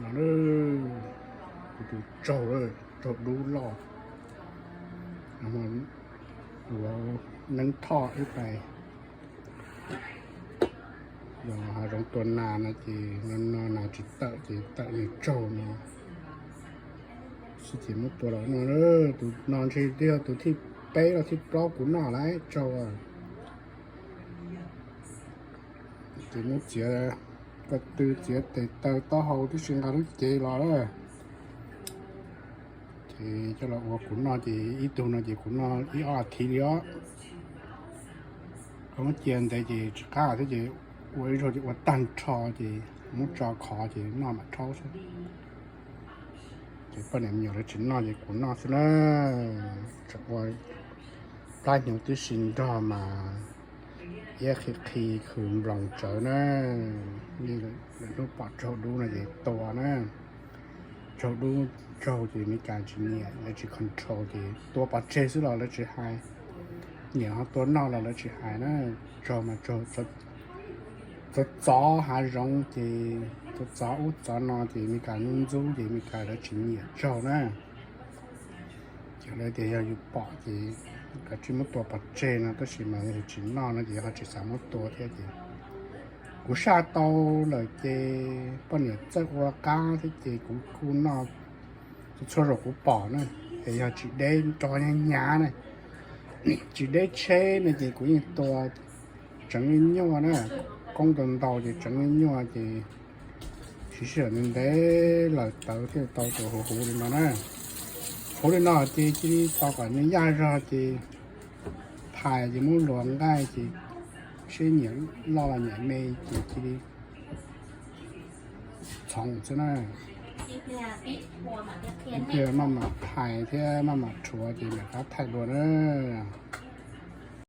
No, kuv tus tsaug, tsaug dub loj, tus neeb thoj ib pais. Yog hav zoov tua nas no ces no no nas tsis tawm ces tawm nws tsaug no. Xwb ces muab tua los no, tus no ntshe yog tus thib peb los thib plaub kuv noj lawm tsaug. Ces muab txiav ko tw, txiav tes taw taub hau tib si, nqa lub cev los lawm. Ces coj los ua kuv noj ces ib tug no ces kuv noj ib ob thiv li os. Koj muab cia ntev ces tsis qab thiab ces ua ib zaug ces ua tag nrho ces muab tso khov ces noj mam rhaub xwb. Ces poj niam me nyuam lawv tsis noj ces kuv noj xwb na. Tseem ua plab hnyuv tib si nrog mas iab qhi qhi khwv nploos tsawv na. Lawv hnub pom tsaug dub no ces tua na. Tsaug dub tsaug ces Meskas tsis nyiam, lawv tsis control ces tua pov tseg xwb los lawv tsis hais. Nyiam ho tua noj los lawv tsis hais na. Tsaug mas tsaug, txov txov hav zoov ces txov txov ub txov no ces Meskas ntxub ntxub ces Meskas lawv tsis nyiam tsaug na. Ces lawv tias yog yus pom ces kav tsij muab tua pov tseg no, tab sis mas yog tsis noj no ces ho tsis xav muab tua thiab ces kuv saj tau lawm ces poj niam txawj ua qab thiab ces kuv kuj noj txhua zaus kuv pom na. Es yog tsis deb rau hnyav hnyav na, tsis deb tsheb no ces kuv yeej tua tseev li nyuaj na. Qoob ntau ntau ces tseev li nyuaj ces siv sij hawm ntev ntev lawm tawv thiaj tau tus huv huv li no na. Huv li no ces cia li tos kom nws yaj zog ces phais ces muab luas nqaij ces seb nyiam loj los nyiam me ces cia li txhoov xwb na. Ib pliag maj mam phais thiab maj mam rhuav ces mam rov thaij dua na.